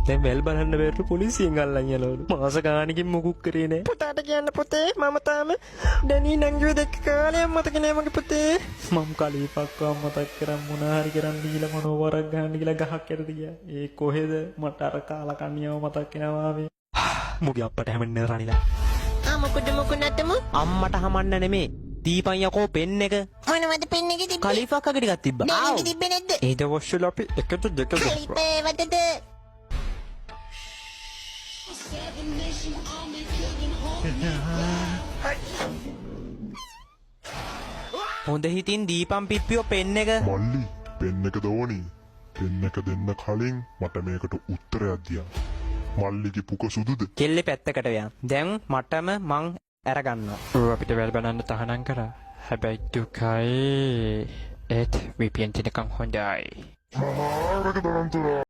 දැන් වැල් බලන්න බැරිලු පොලිසියෙන් අල්ලන් යනවලු. මාස ගානකින් මොකුත් කරේ නෑ. පුතාට කියන්න පුතේ, මම තාම ඩැනි නංගිව දැක්ක කාලයක් මතක නෑ මගේ පුතේ. මම කලීපක්කව මතක් කරන් මොන හරි කරන්න ගිහලා මොනෝ වරක් ගහන්න ගිහලා ගහක් යට ගියා. ඒ කොහෙද මට අර කාලකන්නියව මතක් වෙනවා මේ. මුගේ අප්පට හැමන්න රනිලා. ආ, මොකද මොක නැතමු? අම්මට හමන්න නෙමේ. දීපන් යකෝ පෙන් එක. මොනවද පෙන් එකේ තිබ්බේ? කලීෆක්කගේ ටිකක් තිබ්බා. ඩැනිගේ තිබ්බේ නැද්ද? ඒ දවස්වල අපි එකද දෙකද? කලිපේ වදද? හොඳ හිතින් දීපන් පිප්පියෝ පෙන් එක. මල්ලි, පෙන් එක දෝනි. පෙන් එක දෙන්න කලින් මට මේකට උත්තරයක් දියන්න. මල්ලිගේ පුක සුදුද? කෙල්ලේ පැත්තකට යන්. දැන් මටම මං අරගන්නවා. ඌ අපිට වැල් බලන්න තහනම් කරා. හැබැයි දුකයි. ඒත් VPN තිනකම් හොඳයි. මහා රක දරන්තුරා.